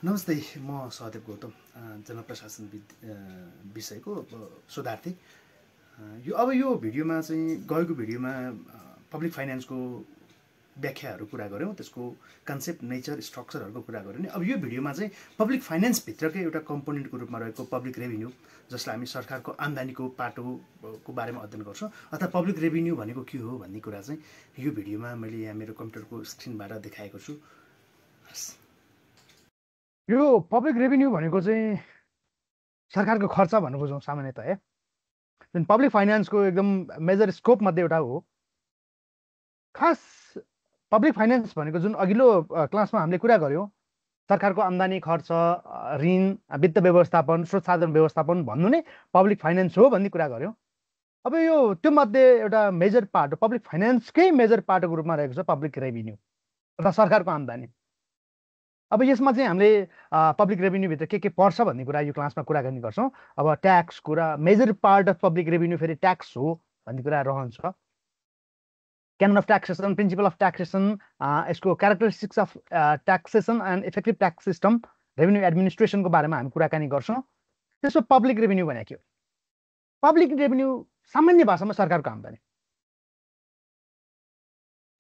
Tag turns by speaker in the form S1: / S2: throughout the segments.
S1: नमस्ते, म सहदेव गौतम, जनप्रशासन विषयको शोधार्थी। यो भिडियोमा चाहिँ गएको भिडियोमा पब्लिक फाइनेन्सको व्याख्याहरू कुरा गऱ्यौँ, त्यसको कन्सेप्ट, नेचर, स्ट्रक्चरहरूको कुरा गऱ्यौँ नि। अब यो भिडियोमा चाहिँ पब्लिक फाइनेन्सभित्रकै एउटा कम्पोनेन्टको रूपमा रहेको पब्लिक रेभिन्यू, जसलाई हामी सरकारको आम्दानीको पाटोको बारेमा अध्ययन गर्छौँ, अर्थात् पब्लिक रेभिन्यू भनेको के हो भन्ने कुरा चाहिँ यो भिडियोमा मैले यहाँ मेरो कम्प्युटरको स्क्रिनबाट देखाएको छु।
S2: यो पब्लिक रेभिन्यू भनेको चाहिँ सरकारको खर्च भन्नु बुझौँ सामान्यतः है। जुन पब्लिक फाइनेन्सको एकदम मेजर स्कोप मध्ये एउटा हो। खास पब्लिक फाइनेन्स भनेको जुन अघिल्लो क्लासमा हामीले कुरा गऱ्यौँ, सरकारको आम्दानी, खर्च, ऋण, वित्त व्यवस्थापन, स्रोत साधन व्यवस्थापन भन्नु नै पब्लिक फाइनेन्स हो भन्ने कुरा गऱ्यौँ। अब यो त्यो मध्ये एउटा मेजर पार्ट हो, पब्लिक फाइनेन्सकै मेजर पार्टको रूपमा रहेको छ पब्लिक रेभिन्यू अर्थात् सरकारको आम्दानी। अब यसमा चाहिँ हामीले पब्लिक रेभिन्यूभित्र के पर्छ भन्ने कुरा यो क्लासमा कुराकानी गर्छौँ। अब ट्याक्स कुरा, major part of public revenue फेरि ट्याक्स हो भन्ने कुरा रहन्छ। Canon of taxation, principle of taxation, यसको characteristics of taxation and effective tax system, revenue एडमिनिस्ट्रेसनको बारेमा हामी कुराकानी गर्छौँ। त्यसो पब्लिक रेभिन्यू भने के हो? पब्लिक रेभिन्यू सामान्य भाषामा सरकारको आम्दानी,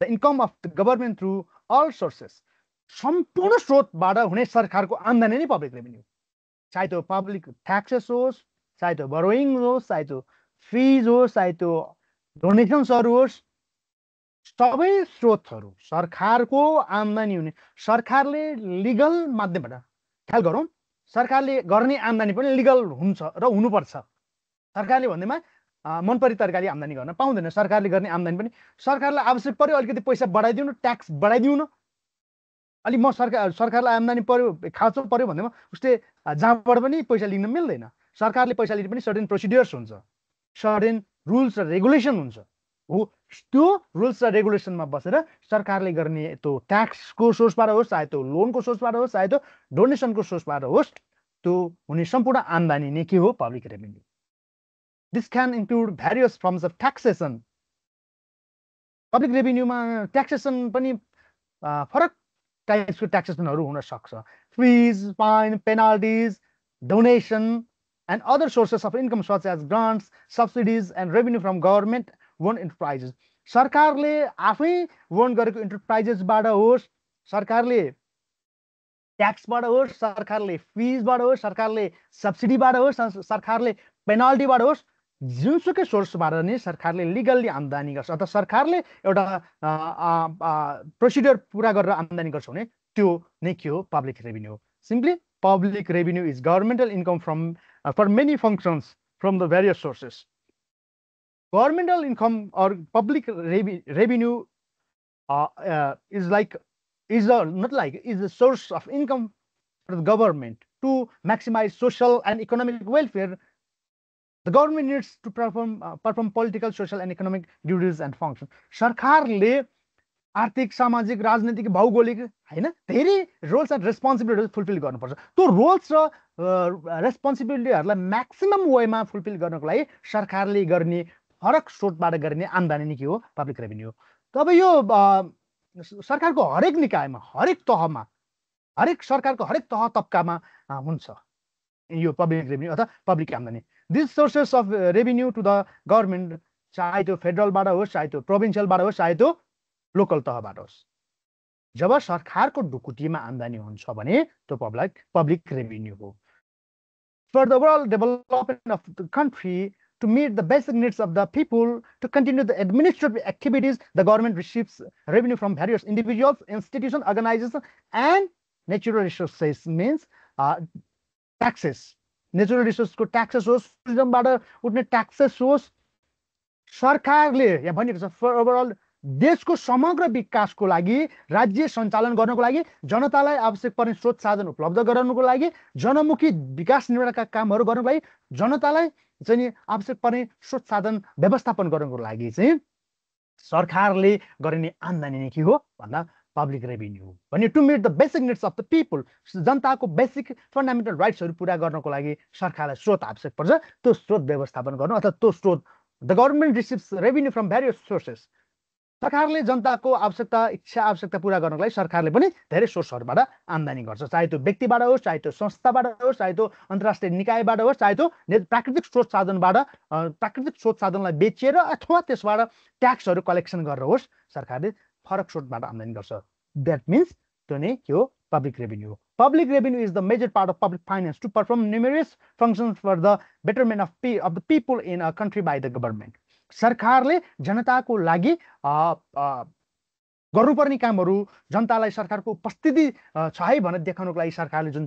S2: the income of the government through all sources, सम्पूर्ण स्रोतबाट हुने सरकारको आम्दानी नै पब्लिक रेभिन्यू। चाहे त्यो पब्लिक ट्याक्सेस होस्, चाहे त्यो बरोइङ होस्, चाहे त्यो फिज होस्, चाहे त्यो डोनेसन्सहरू होस्, सबै स्रोतहरू सरकारको आम्दानी हुने। सरकारले लिगल माध्यमबाट, ख्याल गरौँ, सरकारले गर्ने आम्दानी पनि लिगल हुन्छ र हुनुपर्छ। सरकारले भन्दैमा मनपरी तरिकाले आम्दानी गर्न पाउँदैन। सरकारले गर्ने आम्दानी पनि सरकारलाई आवश्यक पर्यो अलिकति पैसा बढाइदिउँ न, ट्याक्स बढाइदिउँ न, अलि म सरकारलाई आम्दानी पर्यो, खाँचो पर्यो भन्दैमा उसले जहाँबाट पनि पैसा लिन मिल्दैन। सरकारले पैसा लिने पनि सर्टेन प्रोसिड्युर्स हुन्छ, सर्टेन रुल्स र रेगुलेसन हुन्छ। हो, त्यो रुल्स र रेगुलेसनमा बसेर सरकारले गर्ने त्यो ट्याक्सको सोर्सबाट होस्, चाहे त्यो लोनको सोर्सबाट होस्, चाहे त्यो डोनेसनको सोर्सबाट होस्, त्यो हुने सम्पूर्ण आम्दानी नै के हो? Public revenue. This can include various forms of taxation. Public रेभिन्यूमा ट्याक्सेसन पनि फरक टाइप्सको ट्याक्सेसनहरू हुन सक्छ। Fees, fine, penalties, donation and other sources of income such as grants, subsidies and revenue from government own enterprises. सरकारले आफै ओन गरेको इन्टरप्राइजेसबाट होस्, सरकारले ट्याक्सबाट होस्, सरकारले फिजबाट होस्, सरकारले सब्सिडीबाट होस्, सरकारले पेनाल्टीबाट होस्, जुनसुकै सोर्सबाट नै सरकारले लिगल्ली आम्दानी गर्छ अथवा सरकारले एउटा प्रोसिड्युर पुरा गरेर आम्दानी गर्छ भने त्यो नै के हो? Public revenue. Simply public revenue is governmental income from for many functions from the various sources. Governmental income or public revenue is the source of income for the government to maximize social and economic welfare. The government needs to perform political, social and economic duties and functions. सरकारले आर्थिक, सामाजिक, राजनीतिक, भौगोलिक हैन धेरै roles and responsibilities fulfil गर्नुपर्छ। त्यो roles र रेस्पोन्सिबिलिटीहरूलाई म्याक्सिमम वेमा फुलफिल गर्नको लागि सरकारले गर्ने फरक स्रोतबाट गर्ने आम्दानी नै के हो? Public revenue. तब यो सरकारको हरेक निकायमा, हरेक तहमा, हरेक सरकारको हरेक तह तब्कामा हुन्छ यो पब्लिक रेभिन्यू अथवा पब्लिक आम्दानी। This sources of revenue to the government, चाहे त्यो फेडरलबाट होस्, चाहे त्यो प्रोभिन्सियलबाट होस्, चाहे त्यो लोकल तहबाट होस्, जब सरकारको ढुकुटीमा आम्दानी हुन्छ भने त्यो पब्लिक रेभिन्यू हो। For the overall development of the country, to meet the basic needs of the people, to continue the administrative activities, the government receives revenue from various individuals, institutions, organizations, and natural resources means taxes. Natural resources को taxes होस्, tourismबाट उठ्ने taxes होस्, सरकारले यहाँ भनेको छ for overall देशको समग्र विकासको लागि, राज्य सञ्चालन गर्नको लागि, जनतालाई आवश्यक पर्ने स्रोत साधन उपलब्ध गराउनको लागि, जनमुखी विकास निर्माणका कामहरू गर्नको लागि, जनतालाई चाहिँ आवश्यक पर्ने स्रोत साधन व्यवस्थापन गर्नको लागि चाहिँ सरकारले गर्ने आम्दानी नै के हो भन्दा पब्लिक रेभिन्यू भने to meet the basic needs of the people, जनताको बेसिक फन्डामेन्टल राइट्सहरू पुरा गर्नको लागि सरकारलाई स्रोत आवश्यक पर्छ। त्यो स्रोत व्यवस्थापन गर्नु अथवा त्यो स्रोत, the government receives revenue from various sources, सरकारले जनताको आवश्यकता इच्छा आवश्यकता पूरा गर्नको लागि सरकारले पनि धेरै सोर्सहरूबाट आम्दानी गर्छ, चाहे त्यो व्यक्तिबाट होस्, चाहे त्यो संस्थाबाट होस्, चाहे त्यो अन्तर्राष्ट्रिय निकायबाट होस्, चाहे त्यो प्राकृतिक स्रोत साधनबाट प्राकृतिक स्रोत साधनलाई बेचेर अथवा त्यसबाट ट्याक्सहरू कलेक्सन गरेर होस्, सरकारले फरक स्रोतबाट आम्दानी गर्छ। द्याट मिन्स त्यो नै के हो, public revenue. Public revenue is the major part of public finance to perform numerous functions for the betterment of the people in a country by the government. सरकारले जनताको लागि गर्नुपर्ने कामहरू, जनतालाई सरकारको उपस्थिति छ है भनेर देखाउनको लागि सरकारले जुन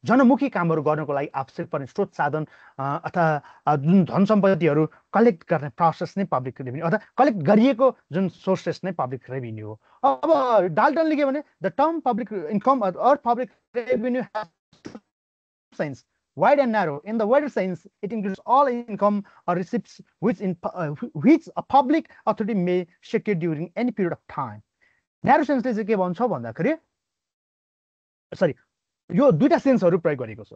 S2: जनमुखी कामहरू गर्नको लागि आवश्यक पर्ने स्रोत साधन अथवा जुन धन सम्पत्तिहरू कलेक्ट गर्ने प्रोसेस नै पब्लिक रेभिन्यू अथवा कलेक्ट गरिएको जुन सोर्सेस नै पब्लिक रेभिन्यू हो। अब डाल्टनले के भने the term public income or public revenue has sense wide and narrow. In the wider sense, it includes all income or receipts which a public authority may secure during any period of time. Narrow sense ले चाहिँ के भन्छ भन्दाखेरि sorry यो दुईटा सेन्सहरू प्रयोग गरेको छ।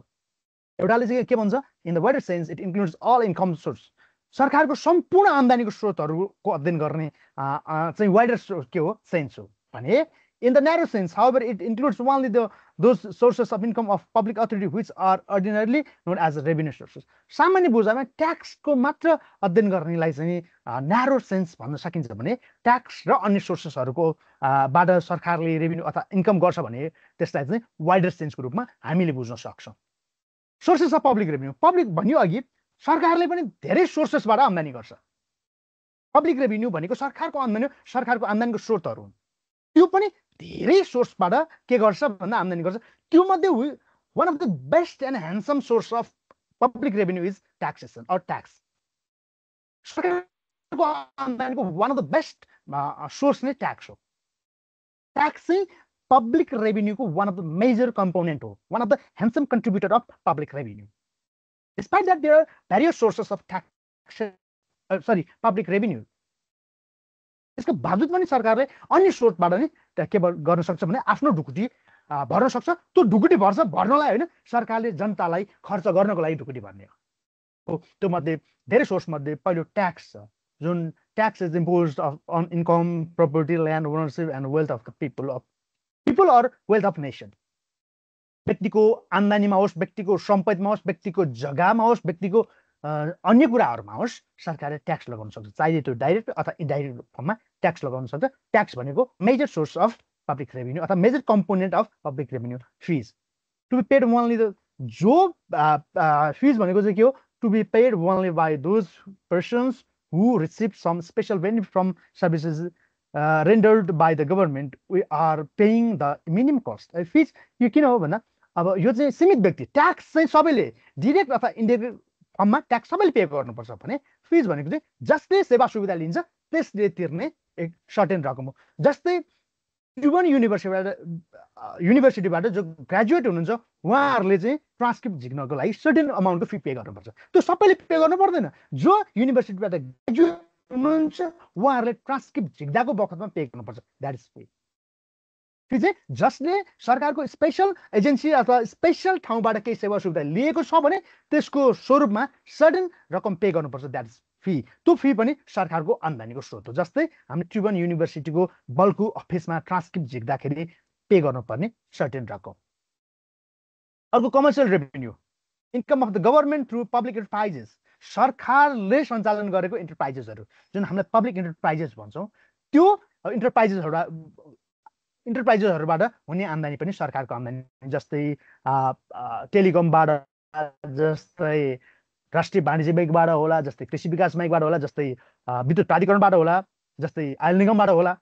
S2: एउटाले चाहिँ के भन्छ, in the wider sense it includes all income source, सरकारको सम्पूर्ण आम्दानीको स्रोतहरूको अध्ययन गर्ने चाहिँ वाइडर के हो सेन्स हो भने in the narrow sense, however, it includes only those sources of income of public authority which are ordinarily known as revenue sources. सामान्य बुझाइमा ट्याक्सको मात्र अध्ययन गर्नेलाई चाहिँ न्यारो सेन्स भन्न सकिन्छ भने ट्याक्स र अन्य सोर्सेसहरूको बाट सरकारले रेभिन्यू अथवा इन्कम गर्छ भने त्यसलाई चाहिँ वाइडर सेन्सको रूपमा हामीले बुझ्न सक्छौँ। Sources of public revenue, public भन्यो अघि सरकारले पनि धेरै सोर्सेसबाट आम्दानी गर्छ। पब्लिक रेभिन्यू भनेको सरकारको आम्दानी, सरकारको आम्दानीको स्रोतहरू हुन्। त्यो पनि धेरै सोर्सबाट के गर्छ भन्दा आम्दानी गर्छ। त्यो मध्ये one of the best and handsome source of public revenue is taxation or tax. सरकारको आम्दानीको one of the best source नै ट्याक्स हो। ट्याक्स चाहिँ पब्लिक रेभिन्यूको one of the major component हो, one of the handsome contributor of public revenue. Despite that there are various sources of tax public revenue, यसको बावजुद पनि सरकारले अन्य स्रोतबाट नै के गर्न सक्छ भने आफ्नो ढुकुटी भर्न सक्छ। त्यो ढुकुटी भर्नलाई होइन, सरकारले जनतालाई खर्च गर्नको लागि ढुकुटी भर्ने हो। त्यो मध्ये धेरै सोर्स मध्ये पहिलो ट्याक्स छ, जुन tax is imposed on income, property, land ownership and wealth of the people or wealth of nation. व्यक्तिको आम्दानीमा होस्, व्यक्तिको सम्पत्तिमा होस्, व्यक्तिको जग्गामा होस्, व्यक्तिको अन्य कुराहरूमा होस्, सरकारले ट्याक्स लगाउन सक्छ, चाहे त्यो डाइरेक्ट अथवा इन्डाइरेक्ट फर्ममा ट्याक्स लगाउन सक्छ। ट्याक्स भनेको major source of public revenue अथवा major component of public revenue. Fees to be paid only the, जो फिज भनेको चाहिँ के हो, to be paid only by those persons who receive some special benefit from services rendered by the government, we are paying the minimum cost. Fees यो किन हो भन्दा अब यो चाहिँ सीमित व्यक्ति, ट्याक्स चाहिँ सबैले डिरेक्ट अथवा इन्डाइरेक्ट फर्ममा ट्याक्स सबैले पे गर्नुपर्छ भने फिज भनेको चाहिँ जसले सेवा सुविधा लिन्छ त्यसले तिर्ने एक सर्टेन रकम हो। जस्तै त्रिभुवन युनिभर्सिटीबाट जो ग्रेजुएट हुनुहुन्छ उहाँहरूले चाहिँ ट्रान्सक्रिप्ट झिक्नको लागि सर्टेन अमाउन्टको फी पे गर्नुपर्छ। त्यो सबैले पे गर्नु पर्दैन। जो युनिभर्सिटीबाट ग्रेजुएट हुनुहुन्छ उहाँहरूले ट्रान्सक्रिप्ट झिक्दाको बखतमा पे गर्नुपर्छ, द्याट इज फी। फी चाहिँ जसले सरकारको स्पेसल एजेन्सी अथवा स्पेसल ठाउँबाट केही सेवा सुविधा लिएको छ भने त्यसको स्वरूपमा सर्टेन रकम पे गर्नुपर्छ, द्याट इज फी। त्यो फी पनि सरकारको आम्दानीको स्रोत हो। जस्तै हामी त्रिभुवन युनिभर्सिटीको बल्कु अफिसमा ट्रान्सक्रिप्ट झिक्दाखेरि पे गर्नुपर्ने सर्टेन रकम। अर्को commercial revenue, income of the government through public enterprises, सरकारले सञ्चालन गरेको इन्टरप्राइजेसहरू जुन हामीले पब्लिक इन्टरप्राइजेस भन्छौँ, त्यो इन्टरप्राइजेसहरूबाट हुने आम्दानी पनि सरकारको आम्दानी। जस्तै टेलिकमबाट, जस्तै राष्ट्रिय वाणिज्य ब्याङ्कबाट होला, जस्तै कृषि विकास ब्याङ्कबाट होला, जस्तै विद्युत प्राधिकरणबाट होला, जस्तै आयल निगमबाट होला।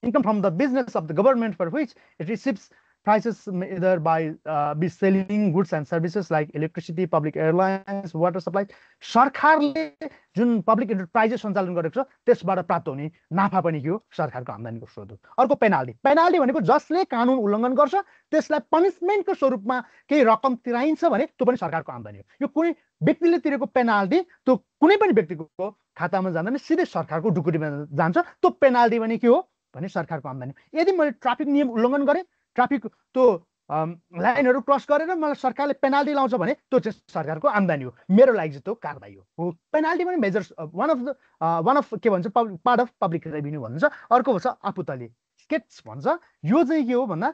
S2: Income from the business of the government for which it receives prices either by be selling goods and services like electricity, public airlines, water supply. सरकारले जुन पब्लिक एन्टरप्राइजेस सञ्चालन गरेको छ त्यसबाट प्राप्त हुने नाफा पनि के हो, सरकारको आम्दानीको स्रोत हो। अर्को पेनाल्टी, पेनाल्टी भनेको जसले कानुन उल्लङ्घन गर्छ त्यसलाई पनिसमेन्टको स्वरूपमा केही रकम तिराइन्छ भने त्यो पनि सरकारको आम्दानी हो। यो कुनै व्यक्तिले तिरेको पेनाल्टी त्यो कुनै पनि व्यक्तिको खातामा जाँदैन, सिधै सरकारको ढुकुटीमा जान्छ। त्यो पेनाल्टी पनि के हो भने सरकारको आम्दानी। यदि मैले ट्राफिक नियम उल्लङ्घन गरेँ, ट्राफिक त्यो लाइनहरू क्रस गरेर मलाई सरकारले पेनाल्टी लाउँछ भने त्यो चाहिँ सरकारको आम्दानी हो, मेरो लागि चाहिँ त्यो कारबाही हो। पेनाल्टी पनि मेजर वान अफ के भन्छ पार्ट अफ पब्लिक रेभिन्यू भन्छ। अर्को भन्छ आपुतली स्केट्स भन्छ। यो चाहिँ के हो भन्दा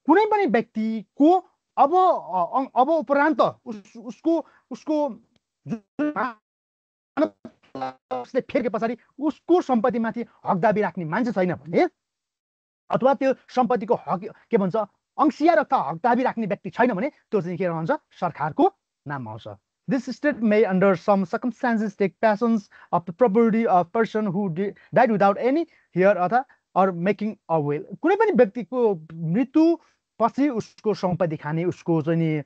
S2: कुनै पनि व्यक्तिको अब उपरान्त उसको उसले फेर्के पछाडि उसको सम्पत्तिमाथि हक दाबी राख्ने मान्छे छैन भने, अथवा त्यो सम्पत्तिको हक के भन्छ अंशिया अथवा हक दाबी राख्ने व्यक्ति छैन भने त्यो चाहिँ के रहन्छ सरकारको नाममा आउँछ। This state may under some circumstances take possession of the property of person who died without any heir or making a will। कुनै पनि व्यक्तिको मृत्यु पछि उसको सम्पत्ति खाने, उसको चाहिँ नि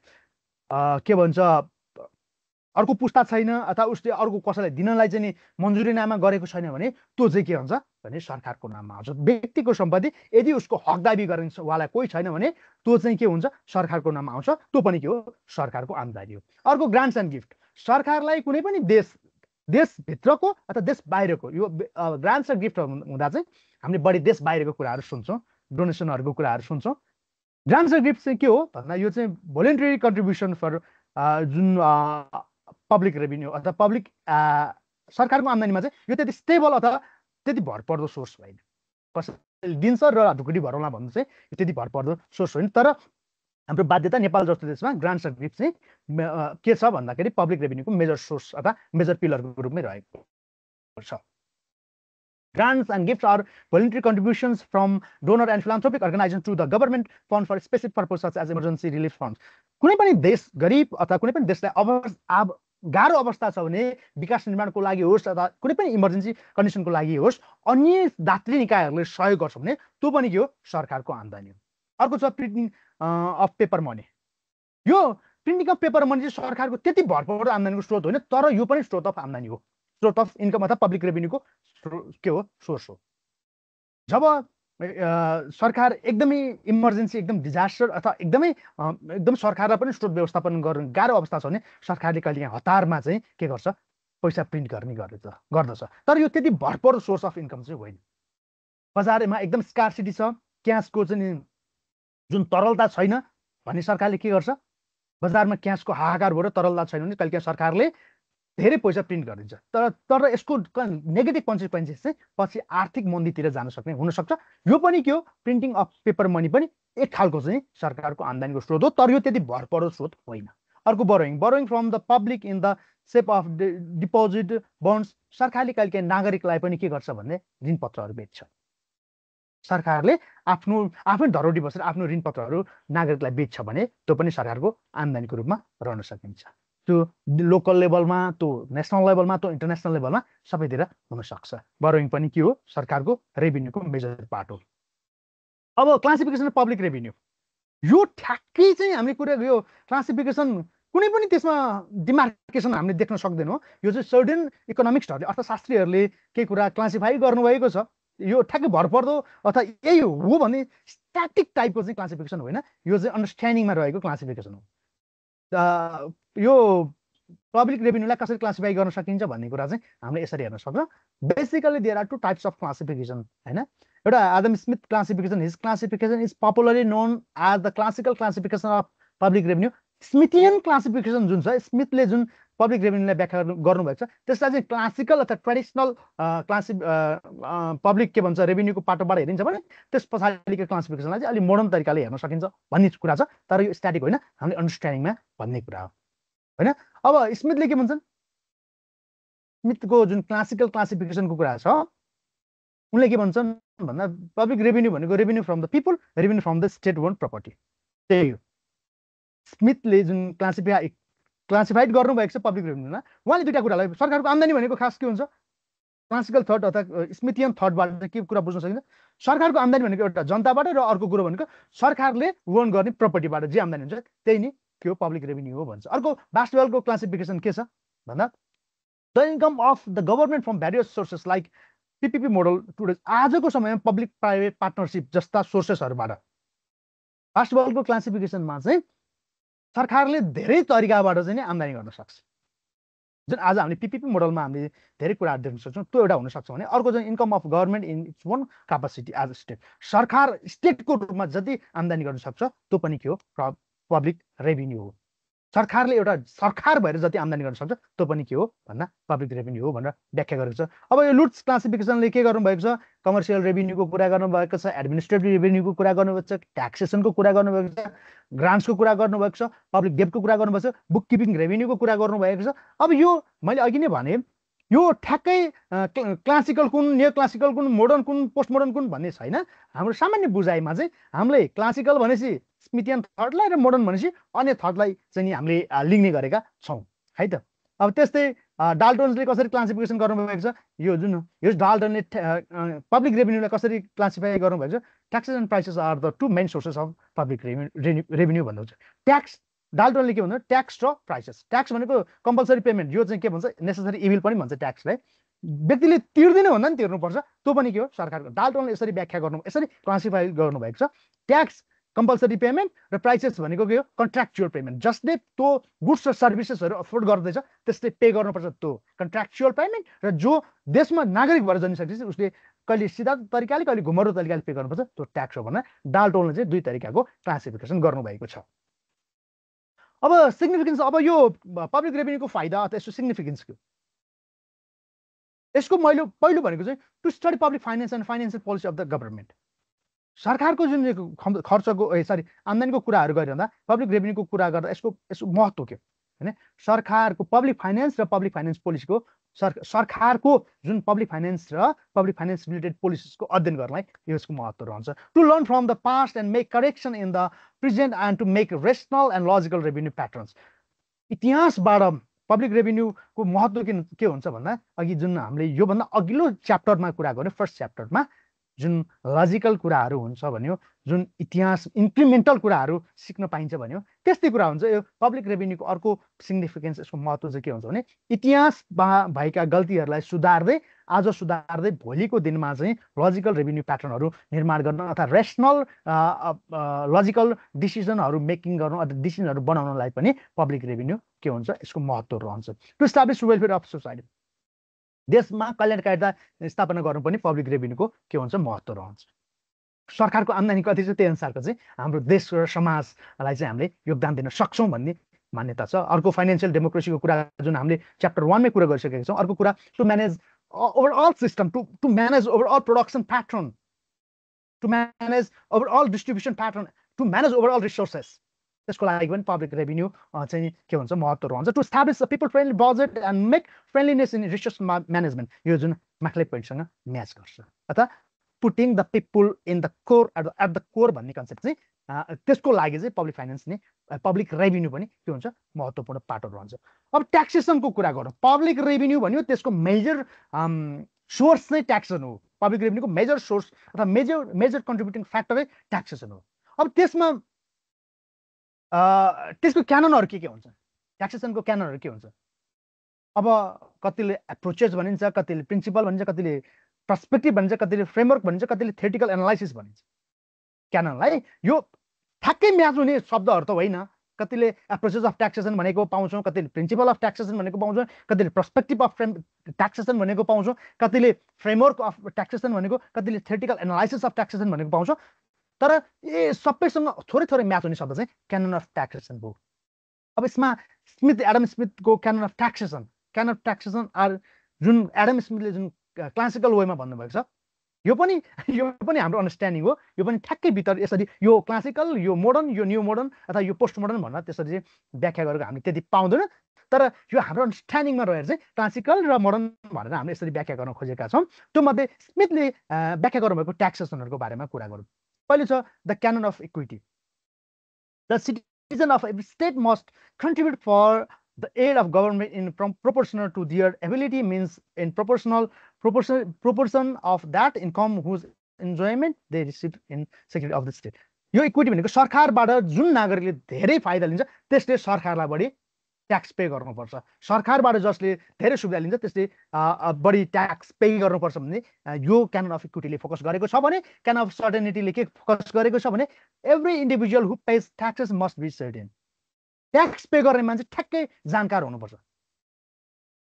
S2: के भन्छ अर्को पुस्ता छैन अथवा उसले अर्को कसैलाई दिनलाई चाहिँ नि मन्जुरीनामा गरेको छैन भने त्यो चाहिँ के हुन्छ भने सरकारको नाममा आउँछ। व्यक्तिको सम्पत्ति यदि उसको हक दाबी गर्ने वाला कोही छैन भने त्यो चाहिँ के हुन्छ सरकारको नाममा आउँछ। त्यो पनि के हो सरकारको आम्दानी हो। अर्को ग्रान्ट्स एन्ड गिफ्ट, सरकारलाई कुनै पनि देशभित्रको अथवा देश बाहिरको यो ग्रान्ट्स एन्ड गिफ्ट हुँदा चाहिँ हामीले बढी देश बाहिरको कुराहरू सुन्छौँ, डोनेसनहरूको कुराहरू सुन्छौँ। ग्रान्ट्स एन्ड गिफ्ट चाहिँ के हो भन्दा यो चाहिँ भोलिन्टरी कन्ट्रिब्युसन फर जुन पब्लिक रेभिन्यू अथवा पब्लिक सरकारको आम्दानीमा चाहिँ यो त्यति स्टेबल अथवा त्यति भरपर्दो सोर्स होइन। कसैले दिन्छ र ढुकुटी भरौँला भन्नु चाहिँ यो त्यति भरपर्दो सोर्स होइन। तर हाम्रो बाध्यता नेपाल जस्तो देशमा ग्रान्ट्स एन्ड गिफ्ट चाहिँ के छ भन्दाखेरि पब्लिक रेभिन्यूको मेजर सोर्स अथवा मेजर पिलरको रूपमै रहेको छ। Grants and gifts are voluntary contributions from donor and philanthropic organizations to the government fund for specific purposes such as emergency relief funds। कुनै पनि देश गरिब अथवा कुनै पनि देशलाई गाह्रो अवस्था छ भने विकास निर्माणको लागि होस् अथवा कुनै पनि इमर्जेन्सी कन्डिसनको लागि होस् अन्य दात्री निकायहरूले सहयोग गर्छ भने त्यो पनि के हो सरकारको आम्दानी हो। अर्को छ प्रिन्टिङ अफ पेपर मनी। यो प्रिन्टिङ अफ पेपर मनी चाहिँ सरकारको त्यति भरपर्दो आम्दानीको स्रोत होइन, तर यो पनि स्रोत अफ आम्दानी हो, स्रोत अफ इन्कम अथवा पब्लिक रेभिन्यूको के हो सोर्स हो। जब सरकार एकदमै इमर्जेन्सी एकदम डिजास्टर अथवा एकदम सरकारलाई पनि स्रोत व्यवस्थापन गर्न गाह्रो अवस्था छ भने सरकारले कहिले हतारमा चाहिँ के गर्छ पैसा प्रिन्ट गर्ने गर्दछ। तर यो त्यति भरपर्दो सोर्स अफ इन्कम चाहिँ होइन। बजारमा एकदम स्कार्सिटी छ, क्यासको चाहिँ जुन तरलता छैन भने सरकारले के गर्छ, बजारमा क्यासको हाहाकार भएर तरलता छैन भने कहिले सरकारले धेरै पैसा प्रिन्ट गरिदिन्छ। तर यसको नेगेटिभ कन्सिक्वेन्सेस चाहिँ पछि आर्थिक मन्दीतिर जान सक्ने हुनसक्छ। यो पनि के हो प्रिन्टिङ अफ पेपर मनी पनि एक खालको चाहिँ सरकारको आम्दानीको स्रोत हो, तर यो त्यति भरपर्दो स्रोत होइन। अर्को borrowing from the public in the shape of deposit बन्ड्स। सरकारले कहिले नागरिकलाई पनि के गर्छ भन्ने ऋणपत्रहरू बेच्छ। सरकारले आफ्नै धरोडी बसेर आफ्नो ऋणपत्रहरू नागरिकलाई बेच्छ भने त्यो पनि सरकारको आम्दानीको रूपमा रहन सकिन्छ। त्यो लोकल लेभलमा, त्यो नेसनल लेभलमा, त्यो इन्टरनेसनल लेभलमा सबैतिर हुनसक्छ। बोरोइङ पनि के हो सरकारको रेभिन्यूको मेजर पार्ट हो। अब क्लासिफिकेसन अफ पब्लिक रेभिन्यू, यो ठ्याक्कै चाहिँ हामीले कुरा यो क्लासिफिकेसन कुनै पनि त्यसमा डिमार्केसन हामीले देख्न सक्दैनौँ। यो चाहिँ सर्टेन इकोनोमिक्सहरूले अर्थशास्त्रीहरूले केही कुरा क्लासिफाई गर्नुभएको छ। यो ठ्याक्कै भरपर्दो अथवा यही हो भने स्ट्याटिक टाइपको चाहिँ क्लासिफिकेसन होइन, यो चाहिँ अन्डरस्ट्यान्डिङमा रहेको क्लासिफिकेसन हो। यो पब्लिक रेभिन्यूलाई कसरी क्लासिफाई गर्न सकिन्छ भन्ने कुरा चाहिँ हामीले यसरी हेर्न सक्छौँ। Basically there are two types of classification होइन। एउटा Adam Smith classification, his classification is popularly known as the classical classification of public revenue. Smithian classification जुन छ, स्मिथले जुन पब्लिक रेभिन्यूलाई व्याख्या गर्नुभएको छ त्यसलाई चाहिँ क्लासिकल अथवा ट्रेडिसनल पब्लिक के भन्छ रेभिन्यूको पाटोबाट हेरिन्छ भने त्यस पछाडिको क्लासिफिकेसनलाई चाहिँ अलिक मोडर्न तरिकाले हेर्न सकिन्छ भन्ने कुरा छ। तर यो स्ट्याटिक होइन, हामीले अन्डरस्ट्यान्डिङमा भन्ने कुरा हो होइन। अब स्मिथले के भन्छन्, स्मिथको जुन क्लासिकल क्लासिफिकेसनको कुरा छ उनले के भन्छन् भन्दा पब्लिक रेभिन्यू भनेको revenue from the people, revenue from the state owned property. त्यही हो स्मिथले जुन क्लासिफाइड गर्नुभएको छ पब्लिक रेभिन्यूमा। उहाँले दुईवटा कुरालाई सरकारको आम्दानी भनेको खास के हुन्छ, क्लासिकल थट अथवा स्मिथियन थटबाट के कुरा बुझ्न सकिन्छ, सरकारको आम्दानी भनेको एउटा जनताबाट र अर्को कुरो भनेको सरकारले ओन गर्ने प्रपर्टीबाट जे आम्दानी हुन्छ त्यही नै के हो पब्लिक रेभिन्यू हो भन्छ। अर्को बास्टवेलको क्लासिफिकेसन के छ भन्दा the income of the government from various sources like PPP model today. आजको समयमा पब्लिक प्राइभेट पार्टनरसिप जस्ता सोर्सेसहरूबाट बास्टवेलको क्लासिफिकेसनमा चाहिँ सरकारले धेरै तरिकाबाट चाहिँ आम्दानी गर्न सक्छ। जुन आज हामीले पिपिपी मोडलमा हामीले धेरै कुराहरू देख्न सक्छौँ त्यो एउटा हुनसक्छ भने अर्को चाहिँ income of government in its own capacity as a state सरकार स्टेटको रूपमा जति आम्दानी गर्न सक्छ त्यो पनि के हो पब्लिक रेभिन्यू हो सरकारले एउटा सरकार भएर जति आम्दानी गर्न सक्छ त्यो पनि के हो भन्दा पब्लिक रेभिन्यू हो भनेर व्याख्या गरेको छ अब यो लुट्स क्लासिफिकेसनले के गर्नुभएको छ कमर्सियल रेभिन्यूको कुरा गर्नुभएको छ एडमिनिस्ट्रेटिभ रेभिन्यूको कुरा गर्नुभएको छ ट्याक्सेसनको कुरा गर्नुभएको छ ग्रान्ट्सको कुरा गर्नुभएको छ पब्लिक डेब्टको कुरा गर्नुभएको छ बुक किपिङ रेभिन्यूको कुरा गर्नुभएको छ अब यो मैले अघि नै भने यो ठ्याक्कै क्लासिकल कुन नियो क्लासिकल कुन मोडर्न कुन पोस्ट मोडर्न कुन भन्ने छैन हाम्रो सामान्य बुझाइमा चाहिँ हामीले क्लासिकल भनेपछि स्मिथियन थटलाई र मोडर्न भनेपछि अन्य थटलाई चाहिँ हामीले लिने गरेका छौँ है त अब त्यस्तै डाल्टन्सले कसरी क्लासिफिकेसन गर्नुभएको छ यो जुन यो डाल्टनले पब्लिक रेभिन्यूलाई कसरी क्लासिफाई गर्नुभएको छ taxes and prices are the two main sources of public revenue भन्नुहुन्छ ट्याक्स डाल्टनले के भन्छ ट्याक्स र प्राइसेस ट्याक्स भनेको कम्पलसरी पेमेन्ट यो चाहिँ के भन्छ नेसेसरी इभिल पनि भन्छ ट्याक्सलाई व्यक्तिले तिर्दिनै भन्दा नि तिर्नुपर्छ त्यो पनि के हो सरकारको डाल्टनले यसरी व्याख्या गर्नु यसरी क्लासिफाई गर्नुभएको छ ट्याक्स कम्पलसरी पेमेन्ट र प्राइसेस भनेको के हो कन्ट्र्याक्चुअल पेमेन्ट जसले त्यो गुड्स र सर्भिसेसहरू अफोर्ड गर्दैछ त्यसले पे गर्नुपर्छ त्यो कन्ट्र्याक्चुअल पेमेन्ट र जो देशमा नागरिक भएर जन्मिसकेपछि उसले कहिले सिधा तरिकाले कहिले घुमरो तरिकाले पे गर्नुपर्छ त्यो ट्याक्स हो भनेर डाल्टनले चाहिँ दुई तरिकाको क्लासिफिकेसन गर्नुभएको छ अब सिग्निफिकेन्स अब यो पब्लिक रेभिन्यूको फाइदा अथवा यसको सिग्निफिकेन्स के यसको मैले पहिलो भनेको चाहिँ to study public finance and financial policy of the government सरकारको जुन खर्चको आम्दानीको कुराहरू गरिरहँदा पब्लिक रेभिन्यूको कुरा गर्दा यसको महत्त्व के होइन सरकारको पब्लिक फाइनेन्स र पब्लिक फाइनेन्स पोलिसीको सरकारको जुन पब्लिक फाइनेन्स र पब्लिक फाइनेन्स रिलेटेड पोलिसिसको अध्ययन गर्नलाई यसको महत्त्व रहन्छ to learn from the past and make correction in the present and to make rational and logical revenue patterns इतिहासबाट पब्लिक रेभिन्यूको महत्त्व के हुन्छ भन्दा अघि जुन हामीले योभन्दा अघिल्लो च्याप्टरमा कुरा गर्यो फर्स्ट च्याप्टरमा जुन लजिकल कुराहरू हुन्छ भन्यो जुन इतिहास इन्क्रिमेन्टल कुराहरू सिक्न पाइन्छ भन्यो त्यस्तै कुरा हुन्छ यो पब्लिक रेभिन्यूको अर्को सिग्निफिकेन्स यसको महत्त्व चाहिँ के हुन्छ भने इतिहासमा भएका गल्तीहरूलाई सुधार्दै आज सुधार्दै भोलिको दिनमा चाहिँ लजिकल रेभिन्यू प्याटर्नहरू निर्माण गर्न अथवा रेसनल लजिकल डिसिजनहरू मेकिङ गर्नु अथवा डिसिजनहरू बनाउनलाई पनि पब्लिक रेभिन्यू के हुन्छ यसको महत्त्व रहन्छ to establish welfare of society देशमा कल्याणकारिता स्थापना गर्नु पनि पब्लिक रेभिन्यूको के हुन्छ महत्त्व रहन्छ सरकारको आम्दानी कति छ त्यही अनुसारको चाहिँ हाम्रो देश र समाजलाई चाहिँ हामीले योगदान दिन सक्छौँ भन्ने मान्यता छ अर्को फाइनेन्सियल डेमोक्रेसीको कुरा जुन हामीले च्याप्टर 1 मै कुरा गरिसकेका छौँ अर्को कुरा to manage overall system to manage overall production pattern to manage overall distribution pattern to manage overall resources त्यसको लागि पनि पब्लिक रेभिन्यू चाहिँ के हुन्छ महत्त्व रहन्छ to establish a people friendly budget and make friendliness in resource management यो जुन म्याक्ले पोइन्टसँग म्याच गर्छ अथवा putting the people in the core at the core भन्ने कन्सेप्ट चाहिँ त्यसको लागि चाहिँ पब्लिक फाइनेन्स नै पब्लिक रेभिन्यू पनि के हुन्छ महत्त्वपूर्ण पाटो रहन्छ अब ट्याक्सेसनको कुरा गरौँ पब्लिक रेभिन्यू भन्यो त्यसको मेजर सोर्स नै ट्याक्सेसन हो पब्लिक रेभिन्यूको मेजर सोर्स अथवा मेजर कन्ट्रिब्युटिङ फ्याक्टरै ट्याक्सेसन हो अब त्यसमा त्यसको क्याननहरू के हुन्छ ट्याक्सेसनको क्याननहरू के हुन्छ अब कतिले एप्रोचेस भनिन्छ कतिले प्रिन्सिपल भनिन्छ कतिले पर्सपेक्टिभ भनिन्छ कतिले फ्रेमवर्क भनिन्छ कतिले थ्योरिटिकल एनालाइसिस भनिन्छ क्याननलाई यो ठ्याक्कै म्याच हुने शब्दहरू त होइन कतिले एप्रोचेस अफ ट्याक्सेसन भनेको पाउँछौँ कतिले प्रिन्सिपल अफ ट्याक्सेसन भनेको पाउँछौँ कतिले पर्सपेक्टिभ अफ ट्याक्सेसन भनेको पाउँछौँ कतिले फ्रेमवर्क अफ ट्याक्सेसन भनेको कतिले थ्योरिटिकल एनालाइसिस अफ ट्याक्सेसन भनेको पाउँछौँ तर ए सबैसँग थोरै थोरै म्याच हुने शब्द चाहिँ क्यानन अफ ट्याक्सेसन हो अब यसमा एडम स्मिथको क्यानन अफ ट्याक्सेसन आर जुन एडम स्मिथले जुन क्लासिकल वेमा भन्नुभएको छ यो पनि हाम्रो अन्डरस्ट्यान्डिङ हो यो पनि ठ्याक्कै भित्र यसरी यो क्लासिकल यो मोडर्न यो न्यू मोडर्न अथवा यो पोस्ट मोडर्न भनेर त्यसरी चाहिँ व्याख्या गरेको हामीले त्यति पाउँदैन तर यो हाम्रो अन्डरस्ट्यान्डिङमा रहेर चाहिँ क्लासिकल र मोडर्न भनेर हामीले यसरी व्याख्या गर्न खोजेका छौँ त्यो मध्ये स्मिथले व्याख्या गर्नुभएको ट्याक्सेसनहरूको बारेमा कुरा गरौँ पहिलो छ the canon of equity the citizen of every state must contribute for the aid of government in proportional to their ability means in proportion of that income whose enjoyment they receive in security of the state यो equity भनेको सरकारबाट जुन नागरिकले धेरै फाइदा लिन्छ त्यसले सरकारलाई बढी ट्याक्स पे गर्नुपर्छ सरकारबाट जसले धेरै सुविधा लिन्छ त्यसले बढी ट्याक्स पे गर्नुपर्छ भन्ने यो क्यानन अफ इक्विटीले फोकस गरेको छ भने क्यानन अफ सर्टेनिटीले के फोकस गरेको छ भने every individual who pays taxes must be certain tax pay गर्ने मान्छे ठ्याक्कै जानकार हुनुपर्छ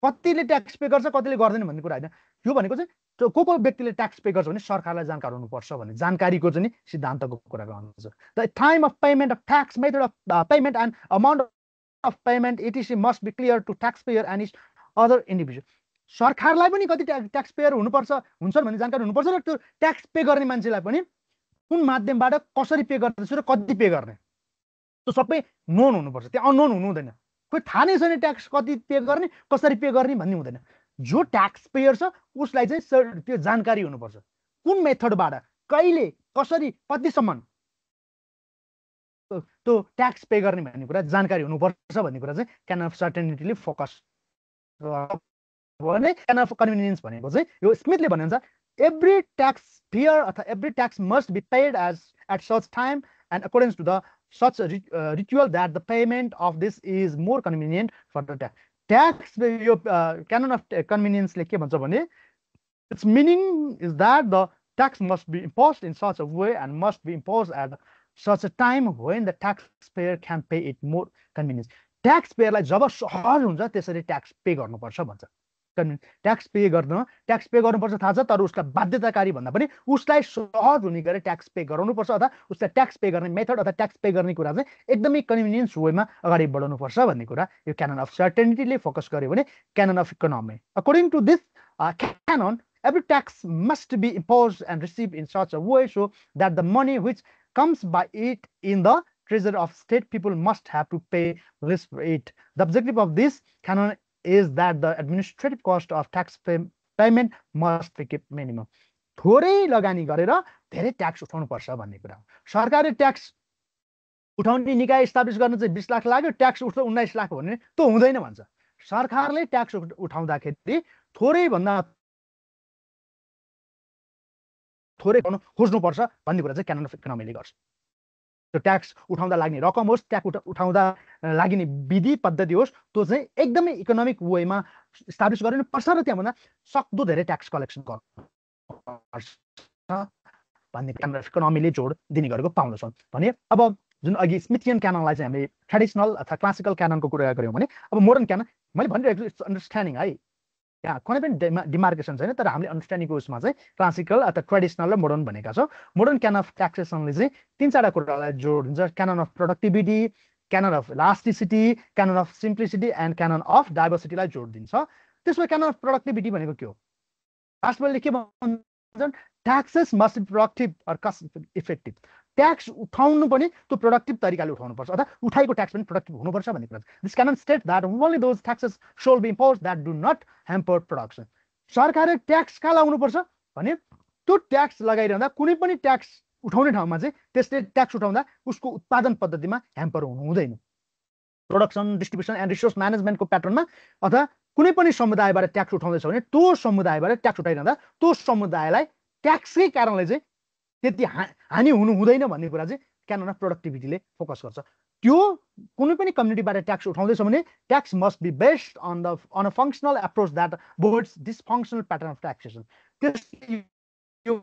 S2: कतिले ट्याक्स पे गर्छ कतिले गर्दैन भन्ने कुरा होइन यो भनेको चाहिँ को व्यक्तिले ट्याक्स पे गर्छ भने सरकारलाई जानकार हुनुपर्छ भन्ने जानकारीको चाहिँ सिद्धान्तको कुरा गर्नुहुन्छ the time of payment of tax method of payment and amount of payment etc must be clear to tax payer and is other individual सरकारलाई पनि कति ट्याक्स पेयर हुनुपर्छ हुन्छ भन्ने जानकारी हुनुपर्छ र त्यो ट्याक्स पे गर्ने मान्छेलाई पनि कुन माध्यमबाट कसरी पे गर्दैछु र कति पे गर्ने त्यो सबै नोन हुनुपर्छ त्यहाँ अननोन हुनु हुँदैन कोही थाहा नै छैन ट्याक्स कति पे गर्ने कसरी पे गर्ने भन्ने हुँदैन जो ट्याक्स पेयर छ उसलाई चाहिँ त्यो जानकारी हुनुपर्छ कुन मेथडबाट कहिले कसरी कतिसम्म त्यो ट्याक्स पे गर्ने भन्ने कुरा जानकारी हुनुपर्छ भन्ने कुरा चाहिँ क्यान अफ सर्टेनिटीले फोकस भने क्यान अफ कन्भिनियन्स भनेको चाहिँ यो स्मिथले भन्नुहुन्छ every taxpayer or every tax must be paid at such time and according to the such a ritual that the payment of this is more convenient for the tax. Canon of convenience like its meaning is that the tax must be imposed in such a way and must be imposed at such a time when the taxpayer can pay it more convenience. Taxpayer like जब सहज हुन्छ त्यसरी tax pay गर्नुपर्छ भन्छ tax pay गर्नुपर्छ थाहा छ तर उसलाई बाध्यताकारी भन्दा पनि उसलाई सहज हुने गरी ट्याक्स पे गराउनुपर्छ अथवा उसलाई ट्याक्स पे गर्ने मेथड अथवा ट्याक्स पे गर्ने कुरा चाहिँ एकदमै कन्भिनियन्स वेमा अगाडि बढाउनुपर्छ भन्ने कुरा यो क्यानन अफ सर्टेनिटीले फोकस गर्यो भने canon of economy according to this canon every tax must be imposed and received in such a way so that the money which comes by it in the treasury of state people must have to pay less for it. The objective of this canon is that the administrative cost of tax payment must be kept minimum. थोरै लगानी गरेर धेरै tax उठाउनु पर्छ भन्ने कुरा हो. सरकारले ट्याक्स उठाउने निकाय एस्टाब्लिश गर्न चाहिँ 20 लाख लाग्यो ट्याक्स उठ्छ 19 लाख भने त्यो हुँदैन भन्छ. सरकारले ट्याक्स उठाउँदाखेरि थोरै भन्दा थोरै गर्न खोज्नु पर्छ भन्ने कुरा चाहिँ क्यानन अफ इकोनोमीले गर्छ. त्यो ट्याक्स उठाउँदा लाग्ने रकम होस् ट्याक्स उठाउँदा लाग्ने विधि पद्धति होस् त्यो चाहिँ एकदमै इकोनोमिक वेमा एस्टाब्लिश गरिनु पर्छ र त्यहाँभन्दा सक्दो धेरै ट्याक्स कलेक्सन गर्नुपर्छ भन्ने क्यानन अफ इकोनोमीले जोड दिने गरेको पाउँदछौँ. भने अब जुन अघि स्मिथियन क्याननलाई चाहिँ हामीले ट्रेडिसनल अथवा क्लासिकल क्याननको कुरा गऱ्यौँ भने अब मोडर्न क्यानन मैले भनिरहेको छु इट्स अन्डरस्ट्यान्डिङ है यहाँ कुनै पनि डिमार्केसन छैन तर हामीले अन्डरस्ट्यान्डिङको उसमा चाहिँ क्लासिकल अथवा ट्रेडिसनल र मोडर्न भनेका छौँ. मोडर्न क्यानन अफ ट्याक्सेसनले चाहिँ 3-4 कुरालाई जोडिन्छ. Canon of productivity, canon of elasticity, canon of simplicity and canon of डाइभर्सिटीलाई जोड दिन्छ. त्यसमा क्यानन अफ प्रोडक्टिभिटी भनेको के हो? लास्टमा के भन्छन् taxes must be productive or cost effective. Tax उठाउनु पनि त्यो प्रोडक्टिभ तरिकाले उठाउनुपर्छ अथवा उठाएको ट्याक्स पनि प्रोडक्टिभ हुनुपर्छ भन्ने कुरा. This canon state that only those taxes should be impose that do not hamper production. सरकारले ट्याक्स कहाँ लगाउनुपर्छ भने त्यो ट्याक्स लगाइरहँदा कुनै पनि ट्याक्स उठाउने ठाउँमा चाहिँ त्यसले ट्याक्स उठाउँदा उसको उत्पादन पद्धतिमा ह्याम्पर हुनु हुँदैन. प्रोडक्सन डिस्ट्रिब्युसन एन्ड रिसोर्स म्यानेजमेन्टको प्याटर्नमा अथवा कुनै पनि समुदायबाट ट्याक्स उठाउँदैछ भने त्यो समुदायबाट ट्याक्स उठाइरहँदा त्यो समुदायलाई ट्याक्सकै कारणले चाहिँ त्यति हानि हुनु हुँदैन भन्ने कुरा चाहिँ क्यानन अफ प्रोडक्टिभिटीले फोकस गर्छ. त्यो कुनै पनि कम्युनिटीबाट ट्याक्स उठाउँदैछ भने tax must be based on a functional approach that avoids dysfunctional pattern of taxation. त्यो